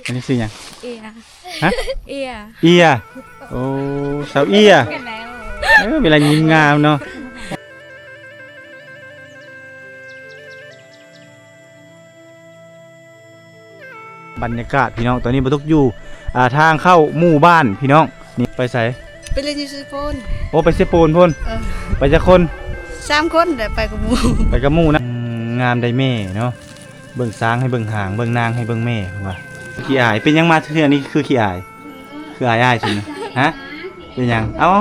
ອັນນີ້ຊື່ຫຍັງ? ເອຍ ຮະ? ເອຍ ເອຍ ໂອ້ ສາວເອຍ ເອີ ເວລາຍິ້ມງາມເນາະ. ບັນຍາກາດພີ່ນ້ອງ ຕອນນີ້ບ່າວຕຸກຢູ່ ອ່າ ທາງເຂົ້າໝູ່ບ້ານພີ່ນ້ອງ. ນີ້ໄປໃສ? ໄປຫຼິ້ນຢູ່ເຊໂປນ. ໂອ້ ໄປເຊໂປນພຸ້ນ. ເອີ ໄປຈັກຄົນ? ສາມຄົນແຫຼະ ໄປກັບໝູ່ ໄປກັບໝູ່ນະ. ອືມ ງາມໄດ໋ແມ່ເນາະ ເບິ່ງຊ້າງໃຫ້ເບິ່ງຫາງ ເບິ່ງນາງໃຫ້ເບິ່ງແມ່ ເພິ່ນວ່າ. ຂີ້ອາຍ ເປັນຫຍັງມາເທື່ອນີ້ຄືຂີ້ອາຍ? ຄືອາຍໆ ຊັ້ນນະ? ຮະ? ເປັນຫຍັງ? ເອົ້າ.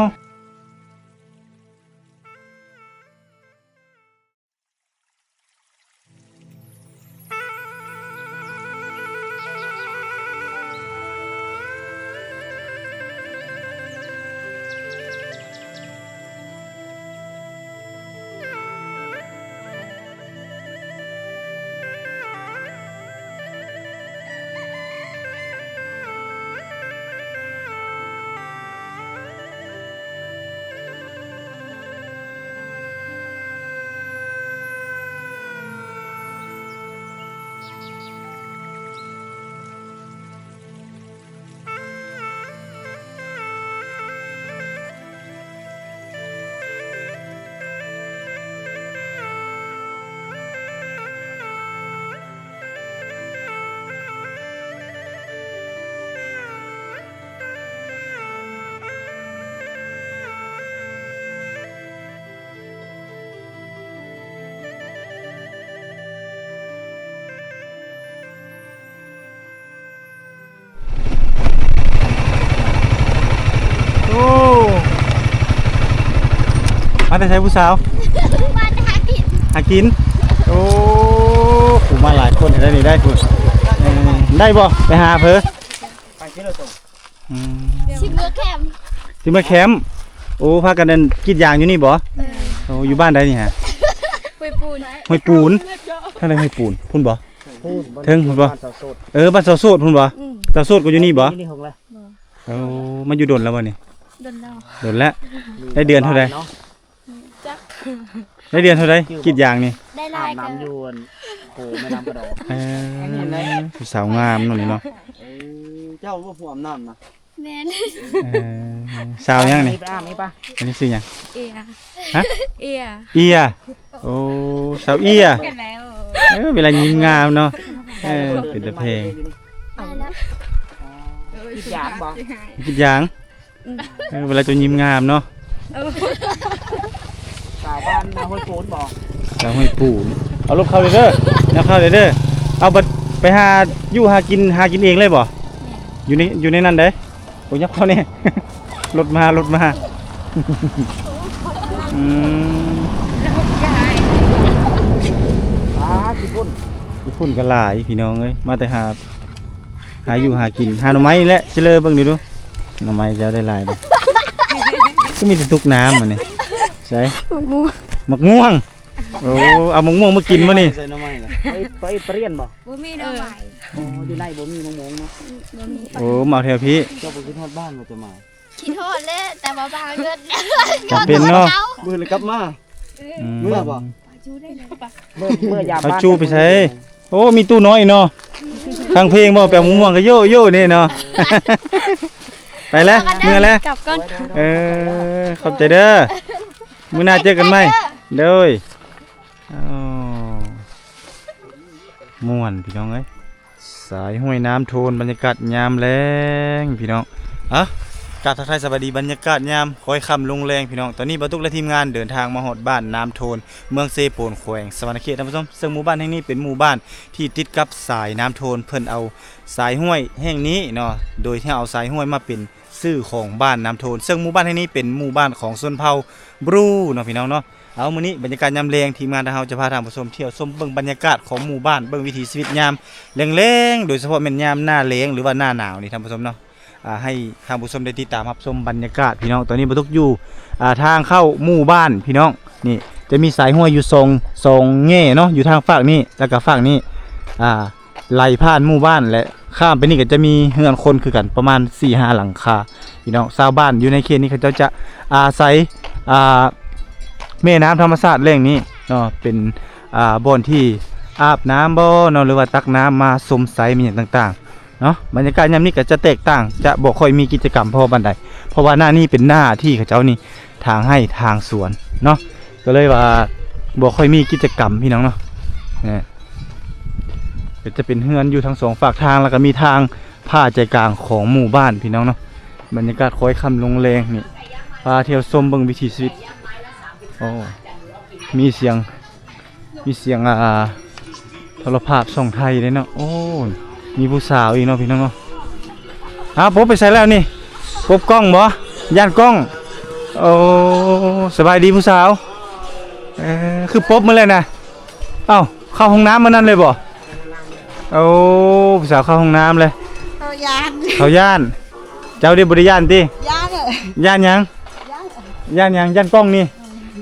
ໂອ້ ມາແຕ່ໃສຜູ້ສາວ? ມາແຕ່ຫາກິນ ຫາກິນ. ໂອ້ ຜູ້ມາຫຼາຍຄົນແທ້ນີ້ ໄດ້ພຸ້ນ. ເອີ ໄດ້ບໍ່? ໄປຫາເພີ? ອືມ ຊິເມືອແຄມ ຊິເມືອແຄມ. ໂອ້ ພາກັນ ອັນ ກຣີດຢາງຢູ່ນີ້ບໍ່? ເອີ ໂອ້ ຢູ່ບ້ານໃດນີ້ຫະ? ຫ້ວຍປູນ ຫ້ວຍປູນ. ທາງໃດຫ້ວຍປູນ? ພຸ້ນບໍ່? ເທິງພຸ້ນບໍ່? ເອີ ບ້ານສາວໂສດພຸ້ນບໍ່? ອືມ ສາວໂສດກໍຢູ່ນີ້ບໍ່? ຢູ່ນີ້. ໂອ້ ມາຢູ່ດົນແລ້ວບໍ່ນີ້? ດົນແລ້ວ ດົນແລ້ວ. ໄດ້ເດືອນເທົ່າໃດ? ຈັກ ໄດ້ເດືອນເທົ່າໃດ? ກຣີດຢາງນີ້ ໄດ້ຫຼາຍ ອາບນ້ຳຢູ່ ອັນ ໂຂງແມ່ນ້ຳກະດອງ. ເອີ ຜູ້ສາວງາມເນາະນີ້ເນາະ. ເອີ ເຈົ້າບໍ່ຜູ້ອາບນ້ຳນະ? ແມ່ນ. ເອີ ສາວຫຍັງນີ້? ໄປອາບນີ້ປະ. ອັນນີ້ຊື່ຫຍັງ? ເອຍ ຮະ? ເອຍ ເອຍ. ໂອ້ ສາວເອຍ ເອີ ເວລາຍິ້ມງາມເນາະ. ເອີ ເປັນຕາແພງ. ກຣີດຢາງບໍ່? ກຣີດຢາງ. ອືມ ເອີ ເວລາເຈົ້າຍິ້ມງາມເນາະ. ເອີ ສາວບ້ານນາຫ້ວຍປູນບໍ່? ສາວຫ້ວຍປູນ. ເອົາລົດເຂົ້າເດີ ເດີ ນຳເຂົ້າເດີ ເດີ. ເອົາ ບັດໄປຫາຢູ່ຫາກິນ ຫາກິນເອງເລີຍບໍ່? ແມ່ນ. ຢູ່ໃນ ຢູ່ໃນນັ້ນເດ້. ໂອ້ ຍັບເຂົ້າແດ່. ລົດມາ ລົດມາ. ອືມ ອ່າ ຂີ້ຝຸ່ນ ຂີ້ຝຸ່ນກໍຫຼາຍພີ່ນ້ອງເອີຍ. ມາແຕ່ຫາ ຫາຢູ່ຫາກິນ ຫາໜໍ່ໄມ້ແຫຼະ. ຊິເລີເບິ່ງດູ ໜໍ່ໄມ້ເຈົ້າໄດ້ຫຼາຍບໍ່? ຄືມີແຕ່ຕຸກນ້ຳອັນນີ້. ໃສ? ໝາກມ່ວງ ໝາກມ່ວງ. ໂອ້ ເອົາໝາກມ່ວງມາກິນບໍ່ນີ້? ໃສ່ໜໍ່ໄມ້ນະ ໄປ ໄປປະລຽນບໍ່? ບໍ່ມີໜໍ່ໄມ້. ເອີ ອໍ ຢູ່ໃນບໍ່ມີໝາກມ່ວງເນາະ. ບໍ່ມີ. ໂອ້ ມາແຖວພີ້. ເຈົ້າບໍ່ຄິດຮອດບ້ານບໍ່? ຈະມາ ຄິດຮອດແຫຼະ ແຕ່ວ່າບໍ່ຫາເງິນ. ຈຳເປັນເນາະ ມື້ລະກັບມາ. ອືມ ເມື່ອບໍ່? ເມື່ອ ເມື່ອຍາມ ເອົາຈູ່ໄປໃສ? ໂອ້ ມີຕູ້ນ້ອຍເນາະ. ຟັງເພງບໍ່? ແປວມ່ວງກໍໂຢໂຢນີ້ເນາະ. ໄປແລ້ວ ເມື່ອແລ້ວ ກັບກ່ອນ. ເອີ ຂອບໃຈເດີ ມື້ໜ້າເຈີກັນໃໝ່. ໂດຍ. ອ້າວ ມ່ວນພີ່ນ້ອງເອີຍ ສາຍຫ້ວຍນ້ຳໂທນ ບັນຍາກາດຍາມແລງພີ່ນ້ອງ. ອະ ກາບທັກທາຍສະບາຍດີ ບັນຍາກາດຍາມຄ້ອຍຄ່ຳລົງແລງພີ່ນ້ອງ. ຕອນນີ້ບ່າວຕຸກ ແລະ ທີມງານເດີນທາງມາຮອດບ້ານນ້ຳໂທນ ເມືອງເຊໂປນ ແຂວງສະຫວັນນະເຂດ ທ່ານຜູ້ຊົມ. ເຊິ່ງໝູ່ບ້ານແຫ່ງນີ້ເປັນໝູ່ບ້ານທີ່ຕິດກັບສາຍນ້ຳໂທນ ເພິ່ນເອົາສາຍຫ້ວຍແຫ່ງນີ້ເນາະ ໂດຍທີ່ເອົາສາຍຫ້ວຍມາເປັນຊື່ຂອງບ້ານນ້ຳໂທນ. ເຊິ່ງໝູ່ບ້ານແຫ່ງນີ້ເປັນໝູ່ບ້ານຂອງຊົນເຜົ່າບຣູເນາະ ພີ່ນ້ອງເນາະ. ເອົາ ມື້ນີ້ບັນຍາກາດຍາມແລງ ທີມງານທາງເຮົາຈະພາທ່ານຜູ້ຊົມທ່ຽວຊົມເບິ່ງບັນຍາກາດຂອງໝູ່ບ້ານ ເບິ່ງວິຖີຊີວິດຍາມແລງໆ ໂດຍສະເພາະແມ່ນຍາມໜ້າແລ້ງ ຫຼືວ່າໜ້າໜາວນີ້ ທ່ານຜູ້ຊົມເນາະ. ອ່າ ໃຫ້ທ່ານຜູ້ຊົມໄດ້ຕິດຕາມຮັບຊົມບັນຍາກາດພີ່ນ້ອງ. ຕອນນີ້ບ່າວຕຸກຢູ່ ອ່າ ທາງເຂົ້າໝູ່ບ້ານພີ່ນ້ອງ. ນີ້ຈະມີສາຍຫ້ວຍຢູ່ສອງ ສອງແງ່ເນາະ ຢູ່ທາງຟາກນີ້ ແລ້ວກໍຟາກນີ້ ອ່າ ໄຫຼຜ່ານໝູ່ບ້ານ ແລະ ຂ້າມໄປນີ້ກໍຈະມີເຮືອນຄົນຄືກັນປະມານສີ່ຫ້າຫຼັງຄາພີ່ນ້ອງ. ຊາວບ້ານຢູ່ໃນເຂດນີ້ເຂົາເຈົ້າຈະອາໄສ ອ່າ ແມ່ນ້ຳທຳມະຊາດແຫຼ່ງນີ້ເນາະ ເປັນ ອ່າ ບ່ອນທີ່ອາບນ້ຳບໍເນາະ ຫຼືວ່າຕັກນ້ຳມາຊົມໃຊ້ ມີຫຍັງຕ່າງໆ. ເນາະ. ບັນຍາກາດຍາມນີ້ກໍຈະແຕກຕ່າງ ຈະບໍ່ຄ່ອຍມີກິດຈະກຳພໍປານໃດ ເພາະວ່າໜ້ານີ້ເປັນໜ້າທີ່ເຂົາເຈົ້ານີ້ຖາງໄຮ່ຖາງສວນເນາະ ກໍເລີຍວ່າບໍ່ຄ່ອຍມີກິດຈະກຳພີ່ນ້ອງເນາະ. ນີ້ກໍຈະເປັນເຮືອນຢູ່ທັງສອງຟາກທາງ ແລ້ວກໍມີທາງຜ່າໃຈກາງຂອງໝູ່ບ້ານພີ່ນ້ອງເນາະ. ບັນຍາກາດຄ້ອຍຄ່ຳລົງແລງນີ້ ພາທ່ຽວຊົມເບິ່ງວິຖີຊີວິດ. ໂອ້ ມີສຽງ ມີສຽງ ອ່າ ໂທລະພາບຊ່ອງໄທເດ້ເນາະ. ໂອ້ ມີຜູ້ສາວອີກເນາະພີ່ນ້ອງເນາະ. ອ້າວ ປົບໄປໃສແລ້ວນີ້? ປົບກ້ອງບໍ່? ຢ້ານກ້ອງ. ໂອ້ ສະບາຍດີຜູ້ສາວ. ເອີ ຄືປົບໝົດແລ້ວນະ. ເອົ້າ ເຂົ້າຫ້ອງນ້ຳມື້ນັ້ນເລີຍບໍ່? ໂອ້ ຜູ້ສາວເຂົ້າຫ້ອງນ້ຳເລີຍ. ເຂົາຢ້ານ ເຂົາຢ້ານ. ເຈົ້າເດບໍ່ໄດ້ຢ້ານຕິ? ຢ້ານເອີ. ຢ້ານຫຍັງ? ຢ້ານ ຢ້ານຫຍັງ? ຢ້ານກ້ອງນີ້?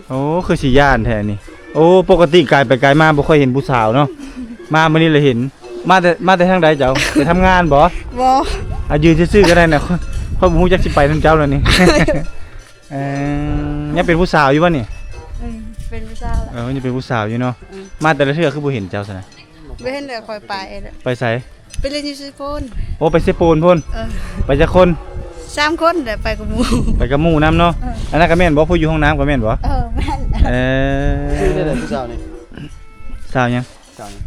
ໂອ້ ຄືຊິຢ້ານແທ້ນີ້. ໂອ້ ປົກກະຕິກາຍໄປກາຍມາບໍ່ຄ່ອຍເຫັນຜູ້ສາວເນາະ ມາມື້ນີ້ລະເຫັນ. ມາແຕ່ ມາແຕ່ທາງໃດເຈົ້າ? ໄປທຳງານບໍ່? ບໍ່. ອ່ະ ຢືນຊື່ໆກໍໄດ້ນະ ຂ້ອຍ ຂ້ອຍບໍ່ຮູ້ຈັກຊິໄປນຳເຈົ້າແລ້ວນີ້. ເອີ ຍັງເປັນຜູ້ສາວຢູ່ບໍ່ນີ້? ອືມ ເປັນຜູ້ສາວແລ້ວ. ເອີ ຍັງເປັນຜູ້ສາວຢູ່ເນາະ. ອືມ ມາແຕ່ລະເທື່ອຄືບໍ່ເຫັນເຈົ້າຊັ້ນນະ? ບໍ່ເຫັນແລ້ວ ຂ້ອຍໄປແລ້ວ. ໄປໃສ? ໄປຫຼິ້ນຢູ່ເຊໂປນ. ໂອ້ ໄປເຊໂປນພຸ້ນ. ເອີ ໄປຈັກຄົນ? ສາມຄົນແຫຼະ ໄປກັບໝູ່. ໄປກັບໝູ່ນຳເນາະ. ເອີ ອັນນັ້ນກໍແມ່ນບໍ່? ຜູ້ຢູ່ຫ້ອງນ້ຳກໍແມ່ນບໍ່? ເອີ ແມ່ນ. ເອີ ຊື່ແນວໃດຜູ້ສາວນີ້? ສາວຫຍັງ? ສາວຫຍັງ?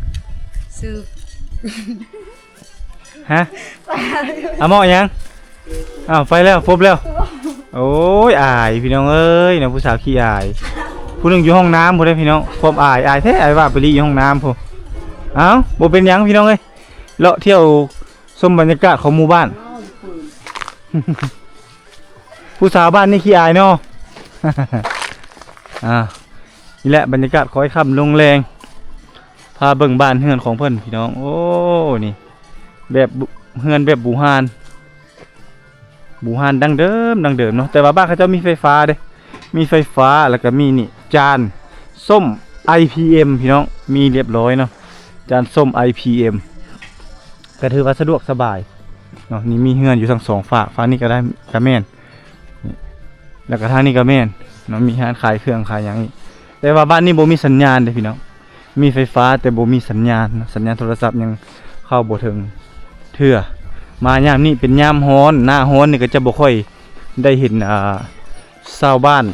ຊື່ ຮະ? ອາໝໍຫຍັງ? ອ້າວ ໄປແລ້ວ ປົບແລ້ວ. ໂອ້ຍ ອາຍພີ່ນ້ອງເອີຍເນາະ ຜູ້ສາວຂີ້ອາຍ. ຜູ້ໜຶ່ງຢູ່ຫ້ອງນ້ຳພຸ້ນເດ້ພີ່ນ້ອງ. ຄວາມອາຍ ອາຍແທ້ ອາຍວ່າໄປລີ້ຢູ່ຫ້ອງນ້ຳພຸ້ນ. ເອົ້າ ບໍ່ເປັນຫຍັງພີ່ນ້ອງເອີຍ ເລາະທ່ຽວຊົມບັນຍາກາດຂອງໝູ່ບ້ານ. ຜູ້ສາວບ້ານນີ້ຂີ້ອາຍເນາະ. ອ່າ ນີ້ແຫຼະບັນຍາກາດຄ້ອຍຄ່ຳລົງແລງ ພາເບິ່ງບ້ານເຮືອນຂອງເພິ່ນພີ່ນ້ອງ. ໂອ້ ນີ້ແບບ ເຮືອນແບບບູຮານ ບູຮານດັ້ງເດີມ ດັ້ງເດີມເນາະ. ແຕ່ວ່າບ້ານເຂົາເຈົ້າມີໄຟຟ້າເດ້ ມີໄຟຟ້າ ແລ້ວກໍມີນີ້ ຈານສົ້ມ ໄອພີເອັມ ພີ່ນ້ອງ ມີລຽບຮ້ອຍເນາະ ຈານສົ້ມ ໄອພີເອັມ ກໍຖືວ່າສະດວກສະບາຍເນາະ. ນີ້ມີເຮືອນຢູ່ທັງສອງຟາກ ຟາກນີ້ກໍໄດ້ ກໍແມ່ນ ແລ້ວກໍທາງນີ້ກໍແມ່ນເນາະ ມີຮ້ານຂາຍເຄື່ອງຂາຍຫຍັງອີກ. ແຕ່ວ່າບ້ານນີ້ບໍ່ມີສັນຍານເດ້ພີ່ນ້ອງ ມີໄຟຟ້າແຕ່ບໍ່ມີສັນຍານເນາະ ສັນຍານໂທລະສັບຍັງເຂົ້າບໍ່ເຖິງເທື່ອ. ມາຍາມນີ້ເປັນຍາມຮ້ອນ ໜ້າຮ້ອນນີ້ກໍຈະບໍ່ຄ່ອຍໄດ້ເຫັນ ອ່າ ຊາວບ້ານ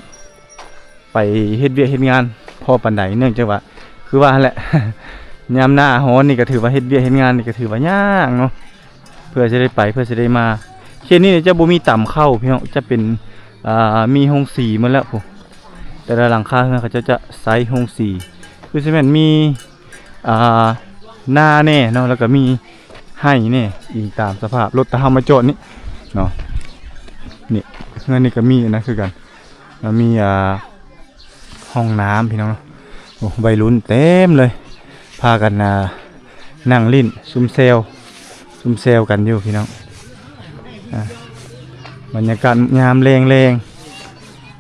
ໄປເຮັດວຽກເຮັດງານພໍປານໃດ ເນື່ອງຈາກວ່າ ຄືວ່າຫັ້ນແຫຼະ ຍາມໜ້າຮ້ອນນີ້ກໍຖືວ່າເຮັດວຽກເຮັດງານນີ້ກໍຖືວ່າຍາກເນາະ ເພື່ອຊິໄດ້ໄປ ເພື່ອຊິໄດ້ມາ. ເຂດນີ້ຈະບໍ່ມີຕຳເຂົ້າພີ່ນ້ອງ ຈະເປັນ ອ່າ ມີໂຮງສີໝົດແລ້ວພຸ້ນ. ແຕ່ລະຫຼັງຄາເຮືອນເຂົາເຈົ້າຈະໃຊ້ໂຮງສີ ຄືຊິແມ່ນມີ ອ່າ ນາແດ່ເນາະ ແລ້ວກໍມີໄຮ່ແດ່ ອີງຕາມສະພາບ. ລົດແຕ່ເຮົາມາຈອດນີ້ເນາະ ນີ້ ເຮືອນນີ້ກໍມີອັນນັ້ນຄືກັນ ແລ້ວມີ ອ່າ ຫ້ອງນ້ຳພີ່ນ້ອງເນາະ. ໂອ້ ໄວລຸ້ນເຕັມເລີຍ ພາກັນ ອ່າ ນັ່ງຫຼິ້ນຊຸມແຊວ ຊຸມແຊວກັນຢູ່ພີ່ນ້ອງ. ອ່າ ບັນຍາກາດຍາມແລງໆ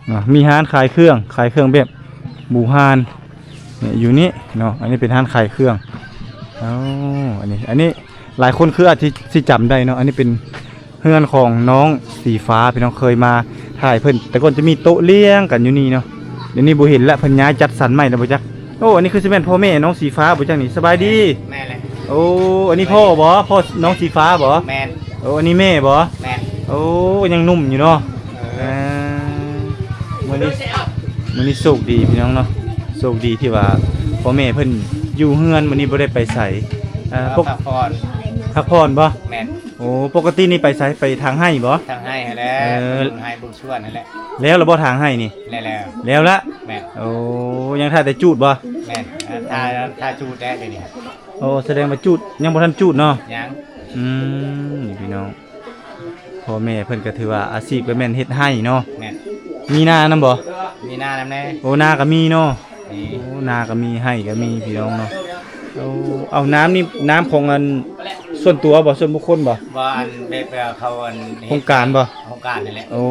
ເນາະ ມີຮ້ານຂາຍເຄື່ອງ ຂາຍເຄື່ອງແບບບູຮານນີ້ ຢູ່ນີ້ເນາະ. ອັນນີ້ເປັນຮ້ານຂາຍເຄື່ອງ. ເອົ້າ ອັນນີ້ ອັນນີ້ຫຼາຍຄົນຄືອາດຊິ ຊິຈຳໄດ້ເນາະ ອັນນີ້ເປັນເຮືອນຂອງນ້ອງສີຟ້າ ພີ່ນ້ອງເຄີຍມາຖ່າຍເພິ່ນ ແຕ່ກ່ອນຈະມີໂຕະລຽງກັນຢູ່ນີ້ເນາະ. ດຽວນີ້ບໍ່ເຫັນລະ ເພິ່ນຍ້າຍຈັດສັນໃໝ່ແລ້ວບໍ່ຈັກ. ໂອ້ ອັນນີ້ຄືຊິແມ່ນພໍ່ແມ່ນ້ອງສີຟ້າບໍ່ຈັກນີ້? ສະບາຍດີ. ແມ່ນແຫຼະ. ໂອ້ ອັນນີ້ພໍ່ບໍ່? ພໍ່ນ້ອງສີຟ້າບໍ່? ແມ່ນ. ໂອ້ ອັນນີ້ແມ່ບໍ່? ແມ່ນ. ໂອ້ ຍັງໜຸ່ມຢູ່ເນາະ. ເອີ ອ່າ ມື້ນີ້ ມື້ນີ້ໂຊກດີພີ່ນ້ອງເນາະ ໂຊກດີທີ່ວ່າພໍ່ແມ່ເພິ່ນຢູ່ເຮືອນ ມື້ນີ້ບໍ່ໄດ້ໄປໃສ. ເອີ ເອີ ປົກ ພັກຜ່ອນ ພັກຜ່ອນບໍ່? ແມ່ນ. ໂອ້ ປົກກະຕິນີ້ໄປໃສ? ໄປຖາງໄຮ່ບໍ່? ຖາງໄຮ່ຫັ້ນແຫຼະ. ເອີ ເບິ່ງໄຮ່ເບິ່ງສວນຫັ້ນແຫຼະ. ແລ້ວລະບໍ່ ຖາງໄຮ່ນີ້? ແລ້ວແລ້ວ. ແລ້ວລະ? ແມ່ນ. ໂອ້ ຍັງຖ້າແຕ່ຈູດບໍ່? ແມ່ນ. ຖ້າ ຖ້າຈູດແລ້ວດຽວນີ້. ໂອ້ ສະແດງວ່າຈູດ ຍັງບໍ່ທັນຈູດເນາະ? ຍັງ. ອືມ ນີ້ພີ່ນ້ອງ ພໍ່ແມ່ເພິ່ນກໍຖືວ່າອາຊີບກໍແມ່ນເຮັດໄຮ່ເນາະ. ແມ່ນ. ມີນານຳບໍ່? ມີນານຳແດ່. ໂອ້ ນາກໍມີເນາະ. ມີ. ໂອ້ ນາກໍມີ ໄຮ່ກໍມີ ພີ່ນ້ອງເນາະ. ໂອ້ ເອົາ ນ້ຳນີ້ ນ້ຳຂອງອັນສ່ວນຕົວບໍ່? ສ່ວນບຸກຄົນບໍ່? ບໍ່ ອັນແບບ ເອີ ເຂົາອັນ ໂຄງການບໍ່? ໂຄງການນີ້ແຫຼະ. ໂອ້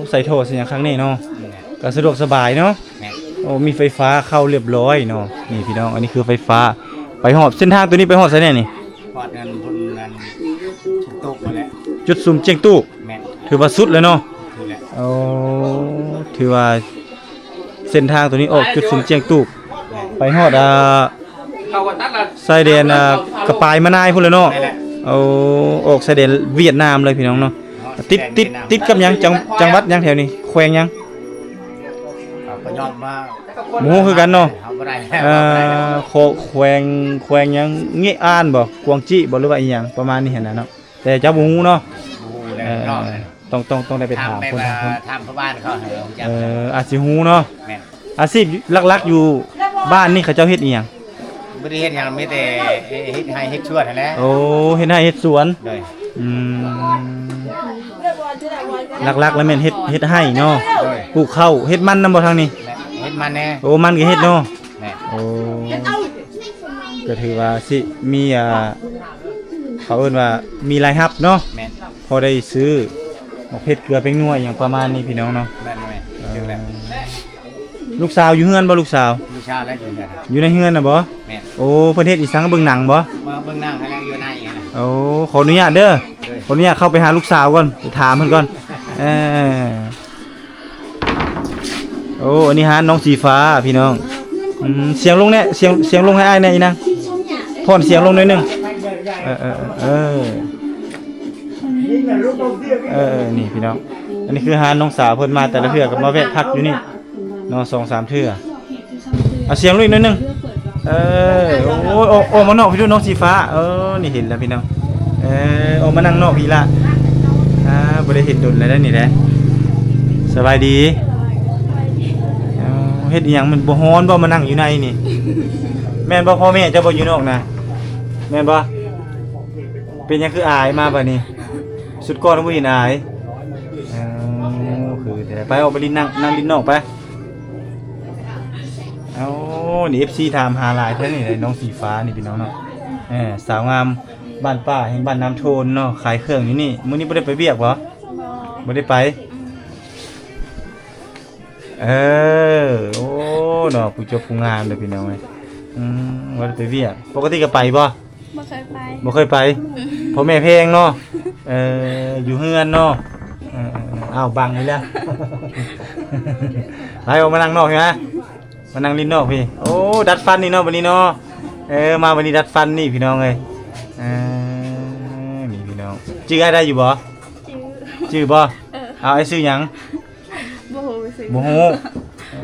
ໃສ່ທໍ່ໃສ່ຫຍັງຄັກແນ່ເນາະ. ແມ່ນ. ກໍສະດວກສະບາຍເນາະ. ແມ່ນ. ໂອ້ ມີໄຟຟ້າເຂົ້າລຽບຮ້ອຍເນາະ. ນີ້ພີ່ນ້ອງ ອັນນີ້ຄືໄຟຟ້າ ໄປຮອດ ເສັ້ນທາງຕົວນີ້ໄປຮອດໃສແນ່ນີ້? ຮອດນັ້ນ ພຸ້ນນັ້ນ ຈຸດສູບຫັ້ນແຫຼະ. ຈຸດສຸມຈຽງຕູບ. ແມ່ນ. ຖືວ່າສຸດແລ້ວເນາະ. ສຸດແລ້ວ. ໂອ້ ຖືວ່າເສັ້ນທາງຕົວນີ້ອອກຈຸດສຸມຈຽງຕູບ ແມ່ນ. ໄປຮອດ ອ່າ ຊາຍແດນ ອ່າ ກະປາຍມະນາຍພຸ້ນແຫຼະເນາະ. ແມ່ນແຫຼະ. ໂອ້ ອອກຊາຍແດນຫວຽດນາມເລີຍພີ່ນ້ອງເນາະ. ຕິດ ຕິດ ຕິດກັບຫຍັງ? ຈັງ ຈັງຫວັດຫຍັງແຖວນີ້? ແຂວງຫຍັງ? ເຂົາກໍຍອມມາ ບໍ່ຮູ້ຄືກັນເນາະ. ເອີ ແຂວງ ແຂວງຫຍັງ? ເງະອານບໍ່? ກວາງຈີບໍ່? ຫຼືວ່າອີ່ຫຍັງປະມານນີ້ຫັ້ນນະເນາະ. ແຕ່ເຈົ້າບໍ່ຮູ້ເນາະ. ບໍ່ຮູ້ແລ້ວເນາະ. ເອີ ຕ້ອງ ຕ້ອງ ຕ້ອງໄດ້ໄປຖາມຄົນ ຖາມຄົນ ຖາມຊາວບ້ານເຂົາໃຫ້ຮູ້ຈັກ. ເອີ ອາດຊິຮູ້ເນາະ. ແມ່ນ. ອາຊີບຫຼັກໆຢູ່ບ້ານນີ້ເຂົາເຈົ້າເຮັດອີ່ຫຍັງ? ບໍ່ໄດ້ເຮັດຫຍັງ ມີແຕ່ເຮັດໄຮ່ເຮັດສວນຫັ້ນແຫຼະ. ໂອ້ ເຮັດໄຮ່ເຮັດສວນ. ໂດຍ. ອືມ ຫຼັກໆແລ້ວແມ່ນເຮັດ ເຮັດໄຮ່ເນາະ. ໂດຍ. ປູກເຂົ້າ ເຮັດມັນນຳບໍ່ທາງນີ້? ແມ່ນ ເຮັດມັນແດ່. ໂອ້ ມັນກໍເຮັດເນາະ. ແມ່ນ. ໂອ້ ກໍຖືວ່າຊິມີ ອ່າ ເຂົາເອີ້ນວ່າມີລາຍຮັບເນາະ. ແມ່ນ. ພໍໄດ້ຊື້ໝາກເຜັດເກືອແປ້ງນົວຫຍັງປະມານນີ້ພີ່ນ້ອງເນາະ. ແມ່ນ ແມ່ນ. ເອີ ຖືກແລ້ວ. ລູກສາວຢູ່ເຮືອນບໍ່? ລູກສາວ ລູກສາວແລ້ວຢູ່ເຮືອນ. ຢູ່ໃນເຮືອນນະບໍ່? ແມ່ນ. ໂອ້ ເພິ່ນເຮັດອີ່ສັງ? ເບິ່ງໜັງບໍ່? ມາເບິ່ງໜັງຫັ້ນແຫຼະ ຢູ່ໃນຫັ້ນນະ. ໂອ້ ຂໍອະນຸຍາດເດີ. ໂດຍ. ຂໍອະນຸຍາດເຂົ້າໄປຫາລູກສາວກ່ອນ ໄປຖາມເພິ່ນກ່ອນ. ເອີ ໂອ້ ອັນນີ້ຮ້ານນ້ອງສີຟ້າພີ່ນ້ອງ. ອືມ ສຽງລົງແດ່ ສຽງ ສຽງລົງໃຫ້ອ້າຍແດ່ອີນາງ. ຜ່ອນສຽງລົງໜ້ອຍໜຶ່ງ. ເອີ ເອີ ເອີ ເອີ ນີ້ພີ່ນ້ອງ ອັນນີ້ຄືຮ້ານນ້ອງສາວເພິ່ນ ມາແຕ່ລະເທື່ອກໍມາແວະພັກຢູ່ນີ້ເນາະ ສອງສາມເທື່ອ. ເອົາສຽງລົງອີກໜ້ອຍໜຶ່ງ. ເອີ ໂອ້ຍ ອອກ ອອກມານອກພີ່ດູ ນ້ອງສີຟ້າ. ເອີ ນີ້ເຫັນແລ້ວພີ່ນ້ອງ. ເອີ ອອກມານັ່ງນອກພີ້ລະ. ອ່າ ບໍ່ໄດ້ເຫັນດົນແລ້ວເດ້ນີ້ເດ້. ສະບາຍດີ. ເອົາ ເຮັດອີ່ຫຍັງ? ມັນບໍ່ຮ້ອນບໍ່ ມານັ່ງຢູ່ໃນນີ້? ແມ່ນບໍ່? ພໍ່ແມ່ເຈົ້າບໍ່ຢູ່ນອກນະ? ແມ່ນບໍ່? ເປັນຫຍັງຄືອາຍມາບາດນີ້? ຊຸດກ່ອນບໍ່ເຫັນອາຍ. ເອີ ຄືແທ້. ໄປ ອອກໄປຫຼິ້ນ ນັ່ງ ນັ່ງຫຼິ້ນນອກໄປ. ເອົາ ນີ້ເອັຟຊີຖາມຫາຫຼາຍແທ້ນີ້ ນ້ອງສີຟ້ານີ້ພີ່ນ້ອງເນາະ. ເອີ ສາວງາມບ້ານປ່າແຫ່ງບ້ານນ້ຳໂທນເນາະ ຂາຍເຄື່ອງຢູ່ນີ້. ມື້ນີ້ບໍ່ໄດ້ໄປວຽກບໍ່? ບໍ່ ບໍ່ໄດ້ໄປ. ເອີ ໂອ້ ເນາະ ຜູ້ຈົບຜູ້ງາມເດີພີ່ນ້ອງເອີຍ. ອືມ ບໍ່ໄດ້ໄປວຽກ. ປົກກະຕິກໍໄປບໍ່? ບໍ່ເຄີຍໄປ. ບໍ່ເຄີຍໄປ. ພໍ່ແມ່ແພງເນາະ. ເອີ ຢູ່ເຮືອນເນາະ. ເອີ ເອີ ເອີ ອ້າວ ບັງນີ້ແລ້ວ. ໄປ ອອກມານັ່ງນອກພີ້ມາ ມານັ່ງຫຼິ້ນນອກພີ້. ໂອ້ ດັດຟັນນີ້ເນາະ ບັດນີ້ເນາະ. ເອີ ມາບັດນີ້ດັດຟັນນີ້ພີ່ນ້ອງເອີຍ. ເອີ ນີ້ພີ່ນ້ອງ ຈື່ອ້າຍໄດ້ຢູ່ບໍ່? ຈື່ ຈື່ບໍ່? ເອີ ເອົາ ອ້າຍຊື່ຫຍັງ? ບໍ່ຮູ້ຊື່. ບໍ່ຮູ້. ໂອ້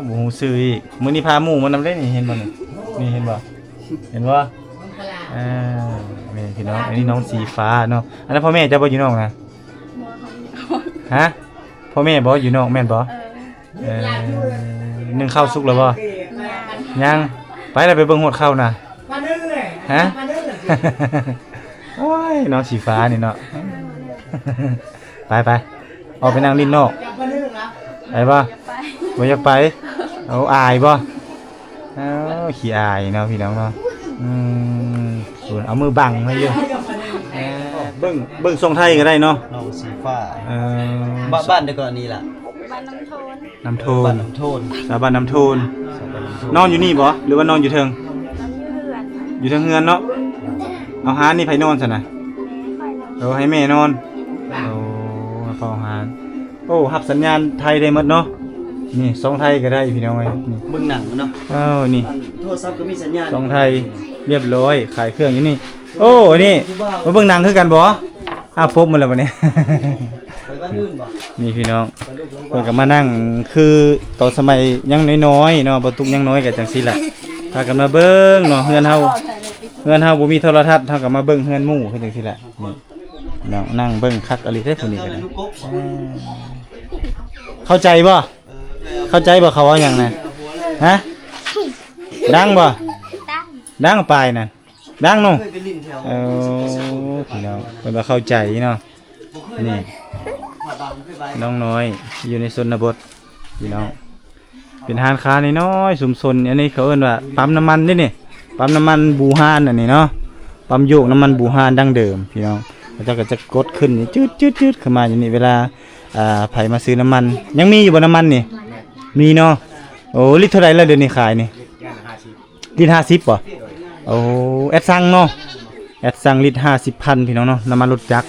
ບໍ່ຮູ້ຊື່ອີກ. ມື້ນີ້ພາໝູ່ມານຳເດ້ນີ້ ເຫັນບໍ່ນີ້? ນີ້ເຫັນບໍ່? ເຫັນບໍ່? ເອີ ແມ່ນພີ່ນ້ອງ ອັນນີ້ນ້ອງສີຟ້າເນາະ. ອັນນັ້ນພໍ່ແມ່ເຈົ້າບໍ່ຢູ່ນອກນະ? ບໍ່. ຮະ? ພໍ່ແມ່ບໍ່ຢູ່ນອກແມ່ນບໍ່? ເອີ ເອີ ໜຶ້ງເຂົ້າສຸກແລ້ວບໍ່? ຍັງ. ຍັງ. ໄປລະ ໄປເບິ່ງຮອດເຂົ້ານະ. ຮະ? ໂອ້ຍ ນ້ອງສີຟ້ານີ້ເນາະ. ໄປ ໄປ ອອກໄປນັ່ງຫຼິ້ນນອກ. ໄປບໍ່? ບໍ່ຢາກໄປ. ເອົາ ອາຍບໍ່? ເອົາ ຂີ້ອາຍເນາະ ພີ່ນ້ອງເນາະ. ອືມ ເອົາມືບັງໃຫ້ຢູ່. ເອີ ເບິ່ງ ເບິ່ງຊ່ອງໄທກໍໄດ້ເນາະ. ນ້ອງສີຟ້າ. ເອີ ບ້ານ ບ້ານໃດກໍອັນນີ້ລະ? ບ້ານນ້ຳໂທນ. ນ້ຳໂທນ. ບ້ານນ້ຳໂທນ. ຊາວບ້ານນ້ຳໂທນ. ຊາວບ້ານນ້ຳໂທນ. ນອນຢູ່ນີ້ບໍ່ ຫຼືວ່ານອນຢູ່ເທິງ? ນອນຢູ່ເຮືອນ. ຢູ່ເທິງເຮືອນເນາະ. ເອີ ເອົາ ຮ້ານນີ້ໃຜນອນຊັ້ນນະ? ຂ້ອຍນອນ. ເອີ ໃຫ້ແມ່ນອນ. ໂອ້ ໃຫ້ພໍ່ນອນ. ໂອ້ ຮັບສັນຍານໄທໄດ້ໝົດເນາະ. ນີ້ຊ່ອງໄທກໍໄດ້ພີ່ນ້ອງເອີຍ. ນີ້ ເບິ່ງໜັງເນາະ. ເອີ ນີ້ ອັນໂທລະສັບກໍມີສັນຍານ ຊ່ອງໄທ ລຽບຮ້ອຍ ຂາຍເຄື່ອງຢູ່ນີ້. ໂອ້ ອັນນີ້ມາເບິ່ງໜັງຄືກັນບໍ່? ອ້າວ ປົບໝົດແລ້ວບັດນີ້. ໄປບ້ານອື່ນບໍ່? ນີ້ພີ່ນ້ອງ ເພິ່ນກໍມານັ່ງ ຄືຕອນສະໄໝຍັງນ້ອຍໆເນາະ ບໍ່ຕຸກຍັງນ້ອຍກໍຈັ່ງຊີ້ແຫຼະ ພາກັນມາເບິ່ງເນາະ. ເຮືອນເຮົາ ເຮືອນເຮົາບໍ່ມີໂທລະທັດ ເຮົາກໍມາເບິ່ງເຮືອນໝູ່ຄືຈັ່ງຊີ້ແຫຼະ. ນີ້ ເນາະ ນັ່ງເບິ່ງຄັກອີ່ຫຼີເດ້ຜູ້ນີ້ກໍໄດ້. ເອີ ເຂົ້າໃຈບໍ່? ເຂົ້າໃຈບໍ່ເຂົາເວົ້າຫຍັງນະ? ຮະ? ດັງບໍ່? ດັງ. ດັງປາຍນະ ດັງເນາະ. ເອີ ພີ່ນ້ອງ ເພິ່ນວ່າເຂົ້າໃຈເນາະ. ນີ້ ນ້ອງນ້ອຍຢູ່ໃນຊົນນະບົດ ພີ່ນ້ອງ. ເປັນຮ້ານຄ້ານ້ອຍໆ ຊຸມຊົນ. ອັນນີ້ເຂົາເອີ້ນວ່າປ້ຳນ້ຳມັນເດ້ນີ້ ປ້ຳນ້ຳມັນບູຮານອັນນີ້ເນາະ. ປ້ຳໂຍກນ້ຳມັນບູຮານດັ້ງເດີມ ພີ່ນ້ອງ. ເຂົາເຈົ້າກໍຈະກົດຂຶ້ນນີ້ ຈືດໆໆ ຂຶ້ນມາຢູ່ນີ້ ເວລາ ອ່າ ໃຜມາຊື້ນ້ຳມັນ. ຍັງມີຢູ່ບໍ່ນ້ຳມັນນີ້? ມີເນາະ. ໂອ້ ລິດເທົ່າໃດລະດຽວນີ້ຂາຍນີ້? ລິດຫ້າສິບບໍ່? ໂອ້ ແອັດຊັງເນາະ ແອັດຊັງລິດຫ້າສິບພັນ ພີ່ນ້ອງເນາະ. ນ້ຳມັນລົດຈັກ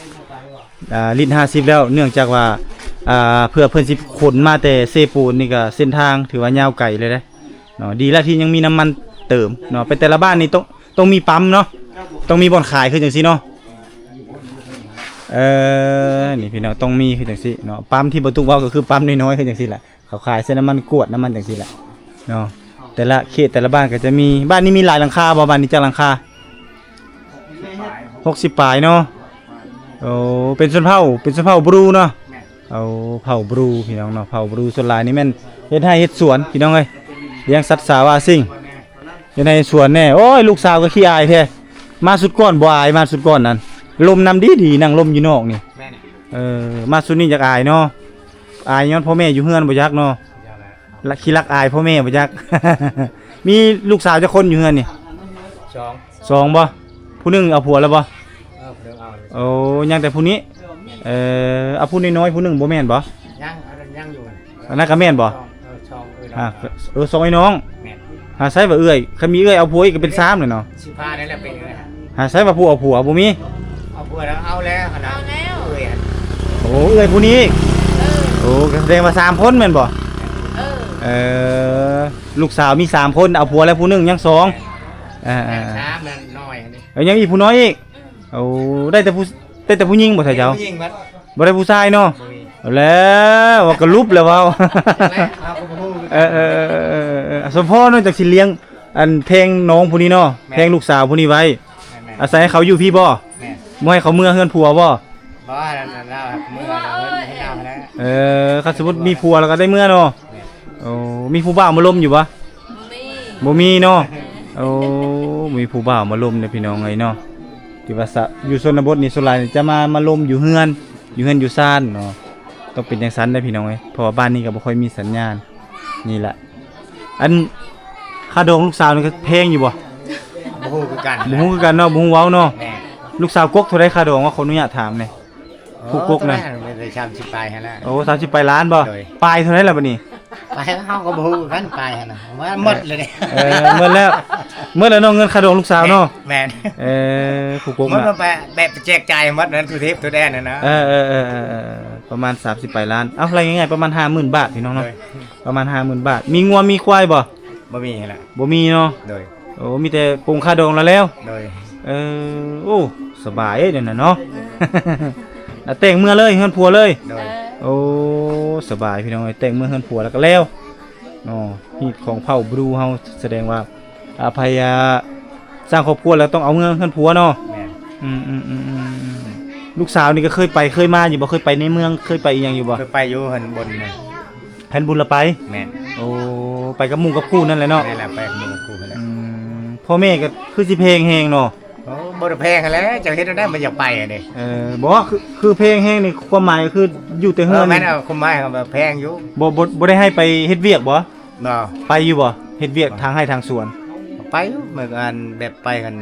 ອ່າ ລິດຫ້າສິບແລ້ວ ເນື່ອງຈາກວ່າ ອ່າ ເພື່ອເພິ່ນຊິຂົນມາແຕ່ເຊໂປນນີ້ ກໍເສັ້ນທາງຖືວ່າຍາວໄກເລີຍເດ້ເນາະ. ດີແລ້ວທີ່ຍັງມີນ້ຳມັນເຕີມເນາະ. ໄປແຕ່ລະບ້ານນີ້ຕ້ອງ ຕ້ອງມີປ້ຳເນາະ. ຕ້ອງມີບ່ອນຂາຍຄືຈັ່ງຊີ້ເນາະ. ເອີ ນີ້ພີ່ນ້ອງ ຕ້ອງມີຄືຈັ່ງຊີ້ເນາະ. ປ້ຳທີ່ບໍ່ຕຸກເວົ້າກໍຄືປ້ຳນ້ອຍໆຄືຈັ່ງຊີ້ແຫຼະ. ເຂົາຂາຍໃສ່ນ້ຳມັນກວດ ນ້ຳມັນຈັ່ງຊີ້ແຫຼະເນາະ. ແຕ່ລະເຂດແຕ່ລະບ້ານກໍຈະມີ. ບ້ານນີ້ມີຫຼາຍຫຼັງຄາບໍ່? ບ້ານນີ້ຈັກຫຼັງຄາ? ຫົກສິບປາຍເນາະ. ໂອ້ ເປັນຊົນເຜົ່າ ເປັນຊົນເຜົ່າບຣູເນາະ. ເອົາ ເຜົ່າບຣູພີ່ນ້ອງເນາະ. ເຜົ່າບຣູສ່ວນຫຼາຍນີ້ແມ່ນເຮັດໄຮ່ເຮັດສວນພີ່ນ້ອງເອີຍ. ລ້ຽງສັດສາວາສິ່ງ ເຮັດໄຮ່ເຮັດສວນແດ່. ໂອ້ຍ ລູກສາວກໍຂີ້ອາຍແທ້. ມາຊຸດກ່ອນບໍ່ອາຍ? ມາຊຸດກ່ອນນັ້ນ ລົມນຳດີໆ ນັ່ງລົມຢູ່ນອກນີ້. ແມ່ນ. ເອີ ມາຊຸດນີ້ຢາກອາຍເນາະ. ອາຍຍ້ອນພໍ່ແມ່ຢູ່ເຮືອນບໍ່ຢາກເນາະ. ຢາກແຫຼະ. ລະ ຂີ້ລັກອາຍພໍ່ແມ່ບໍ່ຈັກ. ມີລູກສາວຈັກຄົນຢູ່ເຮືອນນີ້? ສອງ. ສອງບໍ່? ຜູ້ໜຶ່ງເອົາຜົວແລ້ວບໍ່? ເອີ ຜູ້ໜຶ່ງເອົາແລ້ວ. ໂອ້ ຍັງແຕ່ຜູ້ນີ້. ເອີ ເອົາຜູ້ນ້ອຍໆຜູ້ໜຶ່ງບໍ່ແມ່ນບໍ່? ຍັງ ອັນນັ້ນຍັງຢູ່. ອັນນັ້ນກໍແມ່ນບໍ່? ສອງ ເອີ ສອງເອື້ອຍນ້ອງ. ເອີ ສອງເອື້ອຍນ້ອງ. ແມ່ນ. ຫາໃສວ່າເອື້ອຍ ຄັນມີເອື້ອຍເອົາຜົວອີກກໍເປັນສາມແລ້ວເນາະ. ສິພາໄດ້ແລ້ວເປັນເອື້ອຍ. ຫາໃສວ່າຜູ້ເອົາຜົວບໍ່ມີ? ເອົາຜົວແລ້ວ ເອົາແລ້ວຫັ້ນນະ. ເອົາແລ້ວ. ເອື້ອຍຫັ້ນ. ໂອ້ ເອື້ອຍຜູ້ນີ້. ເອີ. ໂອ້ ກໍສະແດງວ່າສາມຄົນແມ່ນບໍ່? ເອີ. ເອີ ລູກສາວມີສາມຄົນ ເອົາຜົວແລ້ວຜູ້ໜຶ່ງ ຍັງສອງ. ເອີ ເອີ ສາມນັ້ນນ້ອຍນີ້. ເອີ ຍັງອີກຜູ້ນ້ອຍອີກ. ອືມ. ໂອ້ ໄດ້ແຕ່ຜູ້ ໄດ້ແຕ່ຜູ້ຍິງບໍ່ ທ່ານເຈົ້າ? ຜູ້ຍິງໝົດ. ບໍ່ໄດ້ຜູ້ຊາຍເນາະ. ບໍ່ມີ. ເອົາແລ້ວ ເວົ້າກະຫຼຸບແລ້ວເວົ້າ. ເອີ ເອີ ເອີ ເອີ ເອີ ສົມພໍເນາະ ຈັກຊິລ້ຽງອັນແພງນ້ອງຜູ້ນີ້ເນາະ. ແມ່ນ. ແພງລູກສາວຜູ້ນີ້ໄວ້. ແມ່ນໆ. ອາໄສໃຫ້ເຂົາຢູ່ພີ້ບໍ່? ແມ່ນ. ບໍ່ໃຫ້ເຂົາເມືອເຮືອນຜົວບໍ່? ບໍ່ ລາວເມືອ ລາວເຮືອນລາວຫັ້ນແຫຼະ. ເອີ ຄັນສົມມຸດມີຜົວແລ້ວກໍໄດ້ເມືອເນາະ. ແມ່ນ. ໂອ້ ມີຜູ້ບ່າວມາລົມຢູ່ບໍ່? ບໍ່ມີ. ບໍ່ມີເນາະ. ໂອ້ ບໍ່ມີຜູ້ບ່າວມາລົມເດ້ພີ່ນ້ອງເອີຍເນາະ. ທີ່ວ່າສະ ຢູ່ຊົນນະບົດນີ້ສ່ວນຫຼາຍຈະມາ ມາລົມຢູ່ເຮືອນ ຢູ່ເຮືອນຢູ່ຊານເນາະ. ຕ້ອງເປັນຈັ່ງຊັ້ນເດ້ພີ່ນ້ອງເອີຍ ເພາະວ່າບ້ານນີ້ກໍບໍ່ຄ່ອຍມີສັນຍານ. ນີ້ແຫຼະ ອັນຄ່າດອງລູກສາວນີ້ກໍແພງຢູ່ບໍ່? ບໍ່ຮູ້ຄືກັນ. ບໍ່ຮູ້ຄືກັນເນາະ ບໍ່ຮູ້ເວົ້າເນາະ. ແມ່ນ. ລູກສາວກົກເທົ່າໃດຄ່າດອງ ຂໍອະນຸຍາດຖາມແດ່? ຜູ້ກົກນະ ໂອ້ ຕອນນັ້ນໄດ້ສາມສິບປາຍຫັ້ນລະ. ໂອ້ ສາມສິບປາຍລ້ານບໍ່? ໂດຍ. ປາຍເທົ່າໃດລະບັດນີ້? ປາຍເຮົາກໍບໍ່ຮູ້ຄືກັນ ປາຍຫັ້ນນະ ວ່າໝົດແລ້ວເດ້. ເອີ ໝົດແລ້ວ ໝົດແລ້ວເນາະ ເງິນຄ່າດອງລູກສາວເນາະ. ແມ່ນ. ເອີ ຜູ້ກົກນະ ໝົດ ແບບໄປແຈກຈ່າຍໝົດນັ້ນ ທົ່ວເທບທົ່ວແດນຫັ້ນນະ. ເອີ ເອີ ເອີ ເອີ ປະມານສາມສິບປາຍລ້ານ. ເອົາ ໄລ່ງ່າຍໆ ປະມານຫ້າໝື່ນບາດ ພີ່ນ້ອງເນາະ. ໂດຍ. ປະມານຫ້າໝື່ນບາດ. ມີງົວມີຄວາຍບໍ່? ບໍ່ມີຫັ້ນລະ. ບໍ່ມີເນາະ. ໂດຍ. ໂອ້ ມີແຕ່ປົງຄ່າດອງລະແລ້ວ. ໂດຍ. ເອີ ໂອ້ ສະບາຍເດ້ນັ້ນນະເນາະ. ອືມ. ແລ້ວແຕ່ງເມືອເລີຍ ເຮືອນຜົວເລີຍ. ໂດຍ. ເອີ ໂອ້ ສະບາຍພີ່ນ້ອງເອີຍ ແຕ່ງເມືອເຮືອນຜົວແລ້ວກໍແລ້ວເນາະ. ຮີດຂອງເຜົ່າບຣູເຮົາ ສະແດງວ່າ ອາ ໃຜ ອາ ສ້າງຄອບຄົວແລ້ວຕ້ອງເອົາເມືອເຮືອນຜົວເນາະ. ແມ່ນ. ອືມໆໆໆ. ລູກສາວນີ້ກໍເຄີຍໄປເຄີຍມາຢູ່ບໍ່? ເຄີຍໄປໃນເມືອງ ເຄີຍໄປອີ່ຫຍັງຢູ່ບໍ່? ເຄີຍໄປຢູ່ຫັ້ນ ບຸນນະ. ແຜນບຸນລະໄປ? ແມ່ນ. ໂອ້ ໄປກັບໝູ່ກັບຄູ່ນັ້ນແຫຼະເນາະ. ແມ່ນແຫຼະ ໄປກັບໝູ່ກັບຄູ່ຫັ້ນແຫຼະ. ອືມ ພໍ່ແມ່ກໍຄືຊິແພງແຮງເນາະ. ໂອ້ ບໍ່ໄດ້ແພງຫັ້ນແຫຼະ ເຈົ້າເຮັດແນວໃດມັນຢາກໄປຫັ້ນເດ້. ເອີ ບໍ່ ຄື ຄືແພງແຮງນີ້ ຄວາມໝາຍກໍຄືຢູ່ແຕ່ເຮືອນ. ເອີ ແມ່ນ ເອົາ ຄວາມໝາຍວ່າແພງຢູ່. ບໍ່ ບໍ່ ບໍ່ໄດ້ໃຫ້ໄປເຮັດວຽກບໍ່? ບໍ່. ໄປຢູ່ບໍ່? ເຮັດວຽກທາງໄຮ່ທາງສວນ. ໄປຢູ່ ແບບ ອັນ ແບບໄປຫັ້ນ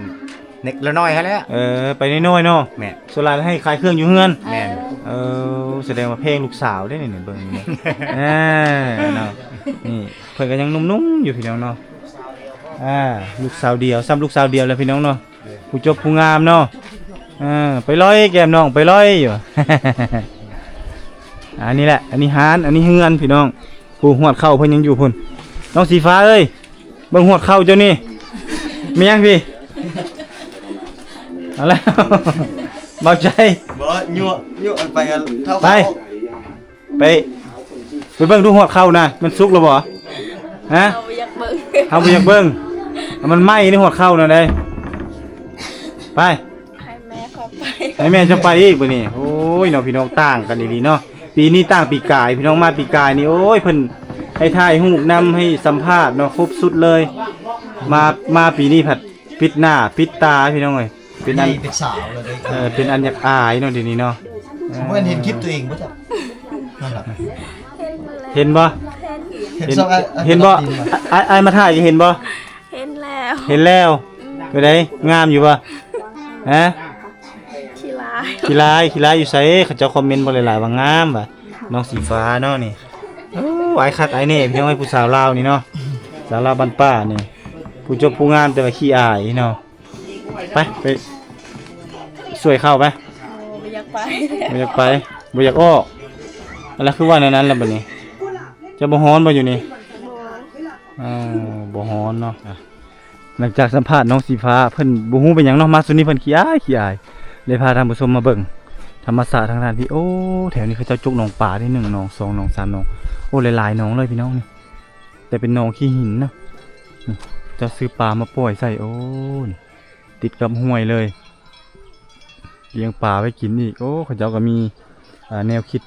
ເລັກລະນ້ອຍຫັ້ນແຫຼະ. ເອີ ໄປນ້ອຍໆເນາະ. ແມ່ນ. ສ່ວນຫຼາຍໃຫ້ຂາຍເຄື່ອງຢູ່ເຮືອນ. ແມ່ນ. ເອີ ສະແດງວ່າແພງລູກສາວເດ້ນີ້ ເບິ່ງນີ້. ເອີ ເນາະ ນີ້ເພິ່ນກໍຍັງໜຸ່ມໆຢູ່ພີ່ນ້ອງເນາະ. ອ່າ ລູກສາວດຽວ ຊ້ຳລູກສາວດຽວແຫຼະພີ່ນ້ອງເນາະ. ຜູ້ຈົບຜູ້ງາມເນາະ. ເອີ ໄປລອຍແກ້ມນ້ອງ ໄປລອຍຢູ່. ອັນນີ້ແຫຼະ ອັນນີ້ຮ້ານ ອັນນີ້ເຮືອນພີ່ນ້ອງ. ຜູ້ຮວດເຂົ້າເພິ່ນຍັງຢູ່ພຸ້ນ. ນ້ອງສີຟ້າເອີຍ ເບິ່ງຮວດເຂົ້າເຈົ້ານີ້. ແມ່ນຫຍັງພີ້? ເອົາແລ້ວ ເບົາໃຈ. ບໍ່ ຍົວະ ຍົວະໄປກັນເທົ່າ ໄປ ເຂົ້າ. ໄປ ໄປເບິ່ງດູຮວດເຂົ້ານະ ມັນສຸກແລ້ວບໍ່? ຮະ? ເຮົາບໍ່ຢາກເບິ່ງ ເຮົາບໍ່ຢາກເບິ່ງ. ມັນໄໝ້ໃນຮວດເຂົ້ານະເດ້. ໄປ ໃຫ້ແມ່ເຂົາໄປ ໃຫ້ແມ່ເຈົ້າໄປອີກບັດນີ້. ໂອ້ຍເນາະ ພີ່ນ້ອງ ຕ່າງກັນອີ່ຫຼີເນາະ. ປີນີ້ຕ່າງປີກາຍ ພີ່ນ້ອງ ມາປີກາຍນີ້ ໂອ້ຍ ເພິ່ນໃຫ້ຖ່າຍຮູບນຳ ໃຫ້ສຳພາດເນາະ ຄົບຊຸດເລີຍ. ມາ ມາປີນີ້ພັດປິດໜ້າປິດຕາ ພີ່ນ້ອງເອີຍ. ເປັນອັນ ໃຫຍ່ເປັນສາວແລ້ວເດ້. ເອີ ເປັນອັນຢາກອາຍເນາະ ດຽວນີ້ເນາະ. ເອີ ບໍ່ເຫັນຄລິບຕົວເອງບໍ່? ນັ້ນລະ ເຫັນບໍ່? ເຫັນ ເຫັນບໍ່? ເຫັນ ເຫັນບໍ່? ອ້າຍ ອ້າຍມາຖ່າຍກໍເຫັນບໍ່? ເຫັນແລ້ວ ເຫັນແລ້ວ. ອືມ. ເປັນໃດ? ງາມຢູ່ບໍ່? ຮະ? ຂີ້ລາຍ ຂີ້ລາຍ ຂີ້ລາຍຢູ່ໃສ? ເຂົາເຈົ້າຄອມເມັນບໍ່ຫຼາຍໆວ່າງາມວ່າ ນ້ອງສີຟ້າເນາະນີ້. ໂອ້ ອາຍຄັກອາຍແນ່ ພີ່ນ້ອງເອີຍ ຜູ້ສາວລາວນີ້ເນາະ. ສາວລາວບ້ານປ່ານີ້ ຜູ້ຈົບຜູ້ງາມ ແຕ່ວ່າຂີ້ອາຍເນາະ. ໄປ ໄປຊ່ວຍເຂົາໄປ. ບໍ່ຢາກໄປ ບໍ່ຢາກໄປ ບໍ່ຢາກອອກ. ແລ້ວຄືວ່າແນວນັ້ນລະບັດນີ້? ເຈົ້າບໍ່ຮ້ອນບໍ່ຢູ່ນີ້? ບໍ່. ເອີ ບໍ່ຮ້ອນເນາະ. ຫຼັງຈາກສຳພາດນ້ອງສີຟ້າ ເພິ່ນບໍ່ຮູ້ເປັນຫຍັງເນາະ ມາຊຸດນີ້ເພິ່ນຂີ້ອາຍ ຂີ້ອາຍ ເລີຍພາທ່ານຜູ້ຊົມມາເບິ່ງທຳມະຊາດທາງດ້ານພີ້. ໂອ້ ແຖວນີ້ເຂົາເຈົ້າຈົກໜອງປາເດ້ ໜຶ່ງໜອງ ສອງໜອງ ສາມໜອງ ໂອ້ ຫຼາຍໆໜອງເລີຍພີ່ນ້ອງນີ້ ແຕ່ເປັນໜອງຂີ້ຫີນນະ. ນີ້ເຂົາເຈົ້າຊື້ປາມາປ່ອຍໃສ່ ໂອ້ ນີ້ ຕິດກັບຫ້ວຍເລີຍ ລ້ຽງປາໄວ້ກິນອີກ. ໂອ້ ເຂົາເຈົ້າກໍມີ ອ່າ ແນວຄິດ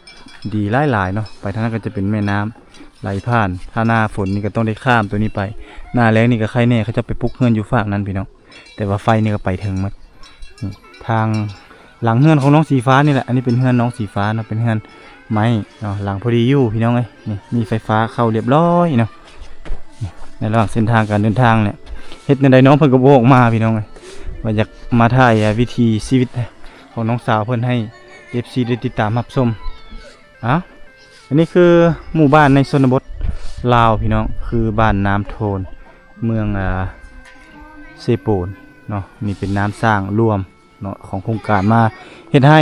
ດີຫຼາຍໆເນາະ. ໄປທາງນັ້ນກໍຈະເປັນແມ່ນ້ຳໄຫຼຜ່ານ ຖ້າໜ້າຝົນນີ້ກໍຕ້ອງໄດ້ຂ້າມຕົວນີ້ໄປ ໜ້າແລ້ງນີ້ກໍໄຄແນ່ ເຂົາເຈົ້າໄປປຸກເຮືອນຢູ່ຟາກນັ້ນພີ່ນ້ອງ ແຕ່ວ່າໄຟນີ້ກໍໄປເຖິງໝົດ. ນີ້ທາງຫຼັງເຮືອນຂອງນ້ອງສີຟ້ານີ້ແຫຼະ ອັນນີ້ເປັນເຮືອນນ້ອງສີຟ້າເນາະ ເປັນເຮືອນໄມ້ເນາະ ຫຼັງພໍດີຢູ່ພີ່ນ້ອງເອີຍ. ນີ້ມີໄຟຟ້າເຂົ້າລຽບຮ້ອຍເນາະ. ໃນລະຫວ່າງເສັ້ນທາງການເດີນທາງນີ້ ເຮັດແນວໃດນ້ອງເພິ່ນກໍບໍ່ອອກມາພີ່ນ້ອງເອີຍ ວ່າຢາກມາຖ່າຍ ອ່າ ວິຖີຊີວິດຂອງນ້ອງສາວເພິ່ນໃຫ້ເອັຟຊີໄດ້ຕິດຕາມຮັບຊົມ. ເອົ້າ ອັນນີ້ຄືໝູ່ບ້ານໃນຊົນນະບົດລາວພີ່ນ້ອງ ຄືບ້ານນ້ຳໂທນ ເມືອງ ອ່າ ເຊໂປນເນາະ. ນີ້ເປັນນ້ຳສ້າງລວມ ເນາະ ຂອງໂຄງການມາເຮັດໃຫ້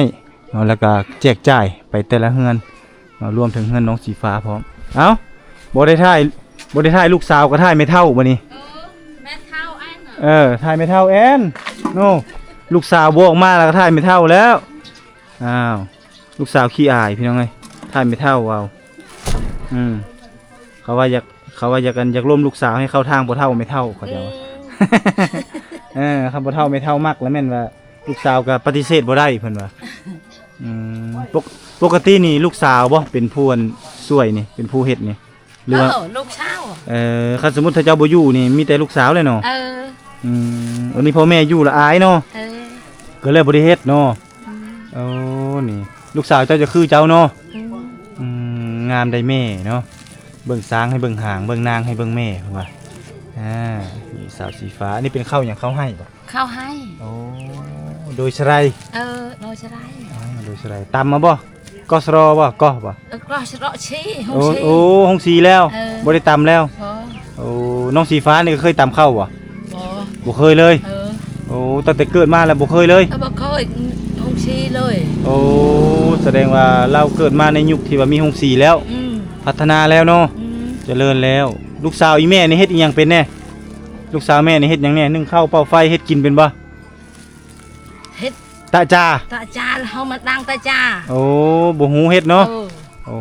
ເນາະ ແລ້ວກະແຈກຈ່າຍໄປແຕ່ລະເຮືອນເນາະ ລວມເຖິງເຮືອນນ້ອງສີຟ້າພ້ອມ. ເອົ້າ ບໍ່ໄດ້ຖ່າຍ ບໍ່ໄດ້ຖ່າຍລູກສາວ ກໍຖ່າຍແມ່ເຖົ້າບັດນີ້. ເອີ ແມ່ເຖົ້າແອນ ເອີ ຖ່າຍແມ່ເຖົ້າແອນ. ໂອ້ ລູກສາວບໍ່ອອກມາ ແລ້ວກໍຖ່າຍແມ່ເຖົ້າແລ້ວ. ອ້າວ ລູກສາວຂີ້ອາຍພີ່ນ້ອງເອີຍ ຖ່າຍແມ່ເຖົ້າເອົາ. ອືມ ເຂົາວ່າຢາກ ເຂົາວ່າຢາກ ອັນ ຢາກລົມລູກສາວໃຫ້ເຂົ້າທາງພໍ່ເຖົ້າແມ່ເຖົ້າ ເຂົາເຈົ້າວ່າ. ອືມ ເອີ ຄັນພໍ່ເຖົ້າແມ່ເຖົ້າມັກລະແມ່ນວ່າລູກສາວກໍປະຕິເສດບໍ່ໄດ້ເພິ່ນວ່າ. ອືມ ປົກ ປົກກະຕິນີ້ລູກສາວບໍ່ເປັນຜູ້ ອັນ ຊ່ວຍນີ້ ເປັນຜູ້ເຮັດນີ້ ຫຼືວ່າ ເອີ ລູກສາວ. ເອີ ຄັນສົມມຸດຖ້າເຈົ້າບໍ່ຢູ່ນີ້ມີແຕ່ລູກສາວແຫຼະເນາະ. ເອີ ອືມ ອັນນີ້ພໍ່ແມ່ຢູ່ລະອາຍເນາະ. ເອີ ກໍເລີຍບໍ່ໄດ້ເຮັດເນາະ. ອືມ ໂອ້ ນີ້ລູກສາວເຈົ້າຈະຄືເຈົ້າເນາະ. ອືມ ອືມ ງາມໄດ໋ແມ່ເນາະ ເບິ່ງຊ້າງໃຫ້ເບິ່ງຫາງ ເບິ່ງນາງໃຫ້ເບິ່ງແມ່ ເພິ່ນວ່າ. ອ່າ ນີ້ສາວສີຟ້າ ອັນນີ້ເປັນເຂົ້າຫຍັງ ເຂົ້າໄຮ່ບໍ່? ເຂົ້າໄຮ່. ໂອ້ ໂດຍສະໄລ. ເອີ ໂດຍສະໄລ. ອໍ ໂດຍສະໄລ ຕຳມາບໍ່? ກໍສະລໍບໍ່? ກໍບໍ່? ເອີ ກໍສະລໍຊີ ໂຮງຊີ. ໂອ້ ໂຮງສີແລ້ວ. ເອີ ບໍ່ໄດ້ຕຳແລ້ວ. ບໍ່. ໂອ້ ນ້ອງສີຟ້ານີ້ກໍເຄີຍຕຳເຂົ້າບໍ່? ບໍ່ ບໍ່ເຄີຍເລີຍ. ເອີ ໂອ້ ຕັ້ງແຕ່ເກີດມາແລ້ວບໍ່ເຄີຍເລີຍ. ເອີ ບໍ່ເຄີຍ ໂຮງສີເລີຍ. ໂອ້ ສະແດງວ່າລາວເກີດມາໃນຍຸກທີ່ວ່າມີໂຮງສີແລ້ວ. ອືມ ພັດທະນາແລ້ວເນາະ. ອືມ ຈະເລີນແລ້ວ. ລູກສາວອີ່ແມ່ນີ້ເຮັດອີ່ຫຍັງເປັນແດ່? ລູກສາວແມ່ນີ້ເຮັດຫຍັງແດ່? ໜຶ້ງເຂົ້າ ເປົ່າໄຟ ເຮັດກິນເປັນບໍ່? ເຮັດ ຕະຈາ ຕະຈາ ເຮົາມາດັງຕະຈາ. ໂອ້ ບໍ່ຮູ້ເຮັດເນາະ. ເອີ ໂອ້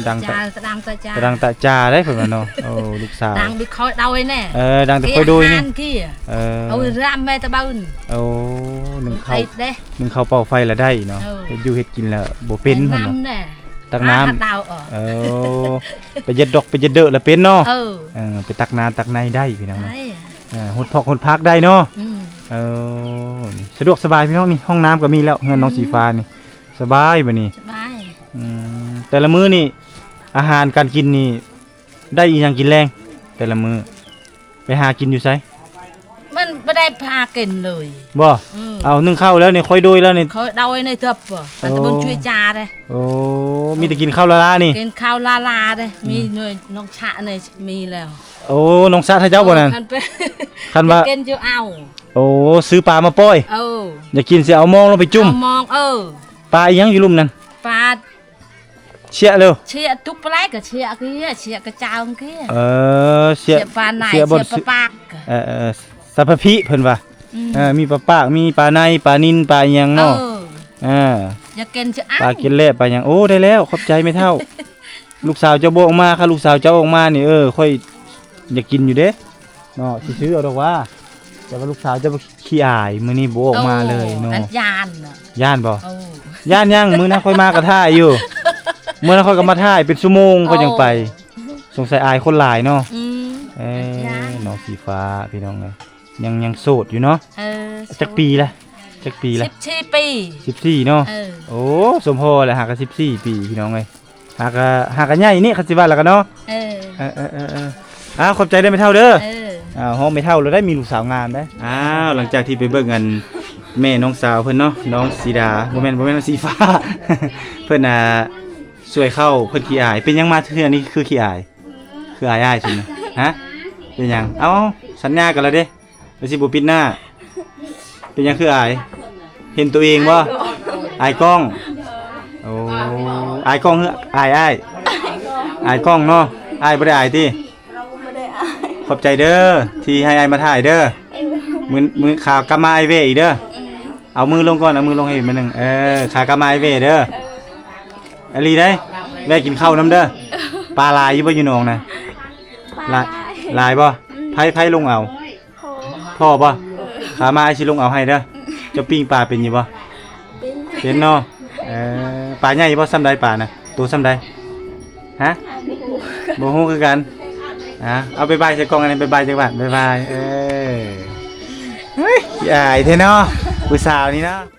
ດັງຕະຈາ ດັງຕະຈາ ດັງຕະຈາໄດ໋ເພິ່ນວ່າເນາະ. ໂອ້ ລູກສາວ ດັງໄປຄ່ອຍໂດຍແນ່. ເອີ ດັງແຕ່ຄ່ອຍໂດຍນີ້. ເອີ ເອົາລຳແມ່ຕະບຶນ. ໂອ້ ໜຶ້ງເຂົ້າ ໜຶ້ງເຂົ້າເປົ່າໄຟລະໄດ້ເນາະ. ເອີ ເຮັດຢູ່ເຮັດກິນລະບໍ່ເປັນເພິ່ນວ່າ. ຕັກນ້ຳ ເອີ ໄປເຢັດດອກໄປເຢັດເດີລະເປັນເນາະ. ເອີ ເອີ ໄປຕັກນ້ຳຕັກໃນໄດ້ພີ່ນ້ອງ. ເອີ ຫົດພອກຫົດພັກໄດ້ເນາະ. ອືມ ເອີ ສະດວກສະບາຍພີ່ນ້ອງ. ນີ້ຫ້ອງນ້ຳກໍມີແລ້ວ ເຮືອນນ້ອງ ອືມ ສີຟ້ານີ້ ສະບາຍບັດນີ້. ສະບາຍ. ອືມ ແຕ່ລະມື້ນີ້ອາຫານການກິນນີ້ໄດ້ອີ່ຫຍັງກິນແລງແຕ່ລະມື້? ໄປຫາກິນຢູ່ໃສ? ມັນບໍ່ໄດ້ຫາກິນເລີຍ. ບໍ່? ອືມ ເອົາ ໜຶ້ງເຂົ້າແລ້ວນີ້ ຄ່ອຍໂດຍແລ້ວນີ້ ຄ່ອຍໂດຍໃນເທິບ. ໂອ້ ອັນຕະບຸນຊ່ວຍຈາເດ້. ໂອ້ ມີແຕ່ກິນເຂົ້າລາໆນີ້ ກິນເຂົ້າລາໆເດ້. ອືມ ມີໜ່ວຍນ້ອງຊະນີ້ມີແລ້ວ. ໂອ້ ນ້ອງຊະໃຫ້ເຈົ້າບໍ່ນັ້ນ? ຄັນເປັນ ຄັນວ່າກິນຈະເອົາ. ໂອ້ ຊື້ປາມາປ່ອຍ. ເອີ ຢາກກິນຊິເອົາມອງລົງໄປຈຸ່ມ. ເອົາມອງ. ເອີ ປາອີ່ຫຍັງຢູ່ລຸ່ມນັ້ນ? ປາ ເຊຍເລີ ເຊຍທຸກປາໄຫຼກໍເຊຍເກຍ ເຊຍກະຈາວເກຍ. ເອີ ເຊຍ ເຊຍປາໄນ ເຊຍປາປາກ. ເອີ ເອີ ສະພະພິເພິ່ນວ່າ. ອືມ ເອີ ມີປາປາກ ມີປາໄນ ປານິນ ປາອີ່ຫຍັງເນາະ. ເອີ ເອີ ຢາກກິນຈະເອົາ ປາກິນແລ້ ປາຫຍັງ. ໂອ້ ໄດ້ແລ້ວ ຂອບໃຈແມ່ເຖົ້າ. ລູກສາວເຈົ້າບໍ່ອອກມາ ຄັນລູກສາວເຈົ້າອອກມານີ້ ເອີ ຂ້ອຍຢາກກິນຢູ່ເດ້. ເນາະ ຊິຊື້ເອົາດອກວ່າ ແຕ່ວ່າລູກສາວຈະຂີ້ອາຍ ມື້ນີ້ບໍ່ອອກມາເລີຍເນາະ. ໂອ້ ຢ້ານນະ. ຢ້ານບໍ່? ເອີ ຢ້ານຫຍັງ? ມື້ນັ້ນຂ້ອຍມາກໍຖ່າຍຢູ່ ມື້ນັ້ນຂ້ອຍກໍມາຖ່າຍເປັນຊົ່ວໂມງ ໂອ້ ຂ້ອຍຍັງໄປ. ສົງໄສອາຍຄົນຫຼາຍເນາະ. ອືມ ເອີ ຢ້ານ. ນ້ອງສີຟ້າພີ່ນ້ອງເອີຍ ຍັງ ຍັງໂສດຢູ່ເນາະ. ເອີ ຈັກປີລະ? ຈັກປີລະ? ສິບສີ່ປີ ສິບສີ່ເນາະ. ເອີ ໂອ້ ສົມພໍແຫຼະ ຫາກະສິບສີ່ປີພີ່ນ້ອງເອີຍ. ຫາກະ ຫາກະໃຫຍ່ນີ້ ຄັນຊິວ່າແລ້ວກະເນາະ. ເອີ ເອີ ເອີ ເອີ ເອີ ອ່າ ຂອບໃຈເດີແມ່ເຖົ້າເດີ. ເອີ ອ່າ ຮ້ອງແມ່ເຖົ້າແລ້ວໄດ້ ມີລູກສາວງາມໄດ໋. ອ້າວ ຫຼັງຈາກທີ່ໄປເບິ່ງອັນແມ່ນ້ອງສາວເພິ່ນເນາະ ນ້ອງສີດາ ບໍ່ແມ່ນ ບໍ່ແມ່ນ ນ້ອງສີຟ້າ ເພິ່ນ ອ່າ ຊ່ວຍເຂົ້າ ເພິ່ນຂີ້ອາຍ. ເປັນຫຍັງມາເທື່ອນີ້ຄືຂີ້ອາຍ? ຄືອາຍອ້າຍຊັ້ນນະ? ຮະ? ເປັນຫຍັງ? ເອົ້າ ສັນຍາກັນແລ້ວເດ້. ແລ້ວຊິບໍ່ປິດໜ້າ ເປັນຫຍັງຄືອາຍ? ເຫັນຕົວເອງບໍ່? ອາຍກ້ອງ. ໂອ້ ອາຍກ້ອງ ອາຍອ້າຍ? ອາຍກ້ອງເນາະ. ອ້າຍບໍ່ໄດ້ອາຍຕິ? ບໍ່ໄດ້ອາຍ. ຂອບໃຈເດີ ທີ່ໃຫ້ອ້າຍມາຖ່າຍເດີ. ມື້ ມື້ຂາກັບມາອ້າຍແວ່ອີກເດີ. ເອົາມືລົງກ່ອນ ເອົາມືລົງໃຫ້ມື້ໜຶ່ງ. ເອີ ຂາກັບມາອ້າຍແວ່ເດີ. ອີ່ຫຼີໃດ໋ ແວ່ກິນເຂົ້ານຳເດີ. ປາຫຼາຍຢູ່ບໍ່ ຢູ່ໜອງນະ? ປາຫຼາຍ ຫຼາຍບໍ່? ອືມ ໃຜ ໃຜລົງເອົາ? ພໍ່ ພໍ່ບໍ່? ເອີ ຂາມາອ້າຍຊິລົງເອົາໃຫ້ເດີ. ອືມ ເຈົ້າປີ້ງປາເປັນຢູ່ບໍ່? ເປັນ ເປັນເນາະ. ເອີ ປາໃຫຍ່ບໍ່? ສ່ຳໃດປານະ? ໂຕສ່ຳໃດ? ຮະ? ບໍ່ຮູ້ ບໍ່ຮູ້ຄືກັນ. ອ່າ ເອົາ ບາຍບາຍໃສ່ກ້ອງອັນນີ້ ບາຍບາຍຈັກບາດ ບາຍບາຍ. ເອີ ເຮີ້ຍ ຂີ້ອາຍແທ້ເນາະ ຜູ້ສາວນີ້ເນາະ.